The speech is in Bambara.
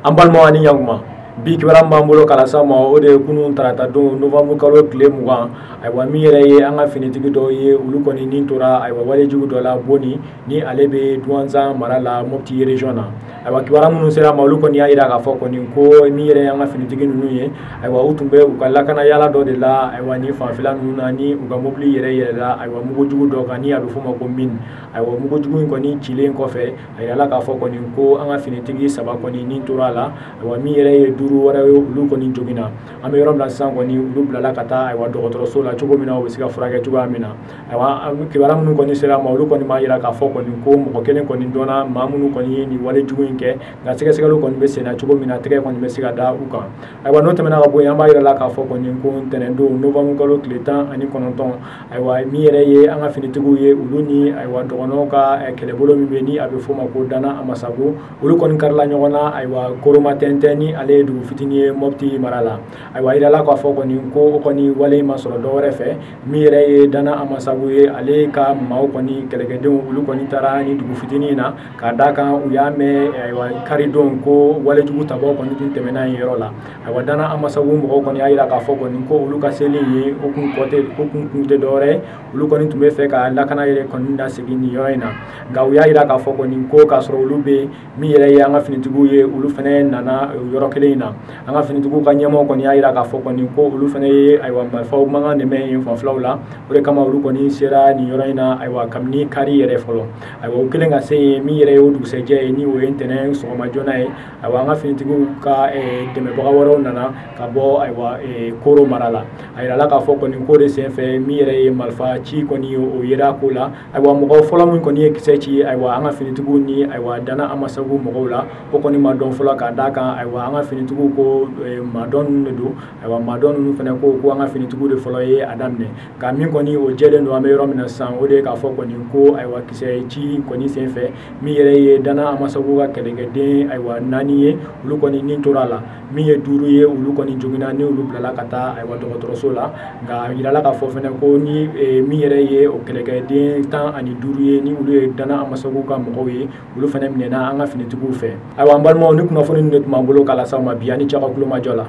An balimaw ani ɲankuma, bi kibaruya min b'an bolo k'a lase aw ma, o de ye kunun tarata don novembre kalo tile 20, ayiwa min yɛrɛ ye an ka finitigi dɔw ye, olu kɔni nin tora ayiwa walejugu dɔ la Boni ni ale bɛ Duwanzan mara la, Mopti région na. Ayiwa kibaruya minnu sera ma, olu kɔni y'a jira k'a fɔ kɔni ko min yɛrɛ ye an ka finitigi ninnu ye, ayiwa u tun bɛ u ka lakana yala dɔ de la, ayiwa ni fanfɛla ninnu na, ni u ka mobili yɛrɛ yɛlɛla ayiwa mugujugu dɔ kan ni a bɛ f'o ma ko mine. Ayiwa mugujugu in kɔni cilen kɔfɛ, a yirala k'a fɔ kɔni ko an ka finitigi 3 kɔni nin tora a la. Ayiwa min yɛrɛ ye 5 wɛrɛ ye, olu kɔni joginna. An bɛ yɔrɔ min na sisan kɔni, olu bilala ka taa ayiwa dɔgɔtɔrɔso la cogo min na u bɛ se ka furakɛ cogoya min na. Ayiwa kibaruya minnu kɔni sera ma, olu kɔni b'a jira k'a fɔ kɔni ko mɔgɔ kelen kɔni dɔnna maa minnu kɔni ye nin walejugu in kɛ, nka sɛgɛsɛgɛliw kɔni bɛ senna cogo min na tɛgɛ kɔni bɛ se ka da u kan. Ayiwa n'o tɛmɛna ka bɔ yen, an b'a jira la k'a fɔ kɔni ko ntɛnɛndon novembre kalo tile 19, ayiwa min yɛrɛ ye an ka finitigiw ye, olu ni ayiwa dɔgɔnɔw ka kɛlɛbolo min bɛ ni a bɛ f'o ma ko Dana Amasago, olu kɔni karila ɲɔgɔn na ayiwa Koromatɛntɛn ni ale ye dugu fitinin ye Mopti mara la. Ayiwa yirala k'a fɔ kɔni ko o kɔni wale ma sɔrɔ dɔ wɛrɛ fɛ, min yɛrɛ ye Dana Amasago ye, ale ka maaw kɔni kɛlɛkɛdenw, olu kɔni taara ni dugu fitinin in na k'a d'a kan u y'a mɛn ayiwa karidon ko walejugu tabaw kɔni tun tɛmɛna yen yɔrɔ la. Ayiwa Dana Amasago mɔgɔw kɔni y'a jira k'a fɔ kɔni ko olu ka seli ye o kun kɔ tɛ, o kun kun tɛ dɔwɛrɛ ye, olu kɔni tun bɛ fɛ ka lakana yɛrɛ kɔni lasegin nin yɔrɔ in na. Nka u y'a jira k'a fɔ kɔni ko k'a sɔrɔ olu bɛ min yɛrɛ ye an ka finitigiw ye, olu fana nana yɔrɔ kelen in na. An ka finitigiw ka ɲɛmɔgɔ kɔni y'a jira k'a fɔ kɔni ko olu fana ye ayiwa marifaw mankan de mɛn yen fanfɛlaw la, o de kama olu kɔni sera nin yɔrɔ in na ayiwa kabini kari yɛrɛ fɔlɔ. Ayiwa u kɛlen ka se yen, min yɛrɛ ye o dugusɛjɛ ye ni o ye ntɛnɛn sɔgɔma joona ye, ayiwa an ka finitigiw ka dɛmɛbaga wɛrɛw nana ka bɔ ayiwa Koro mara la. A yirala k'a fɔ kɔni ko de senfɛ min yɛrɛ ye marifa ci kɔni o yera ko la. Ayiwa mɔgɔ fɔlɔ min kɔni ye kisɛ ci ayiwa an ka finitigiw ni ayiwa Dana Amasago mɔgɔw la, o kɔni ma dɔn fɔlɔ k'a d'a kan ayiwa an ka finitigiw ko maa dɔn ninnu de don. Ayiwa maa dɔn ninnu fana ko ko an ka finitigiw de fɔlɔ ye a daminɛ, nka min kɔni o jɛlen don an bɛ yɔrɔ min na sisan, o de ye k'a fɔ kɔni ko ayiwa kisɛ ci kɔni senfɛ min yɛrɛ ye Dana Amasago ka kɛlɛkɛden ayiwa 4 ye, olu kɔni nin tora a la, min ye 5 ye olu kɔni joginna ni olu bilala ka taa ayiwa dɔgɔtɔrɔso la. Nka a yirala k'a fɔ fana ko ni min yɛrɛ ye o kɛlɛkɛden 15 ye ni olu ye Dana Amasago ka mɔgɔw ye, olu fana minɛna an ka finitigiw fɛ. Ayiwa an balimaw, ni kunnafoni ninnu de tun b'an bolo k'a lase aw ma bi, ani cɛ ka kulomajɔ la.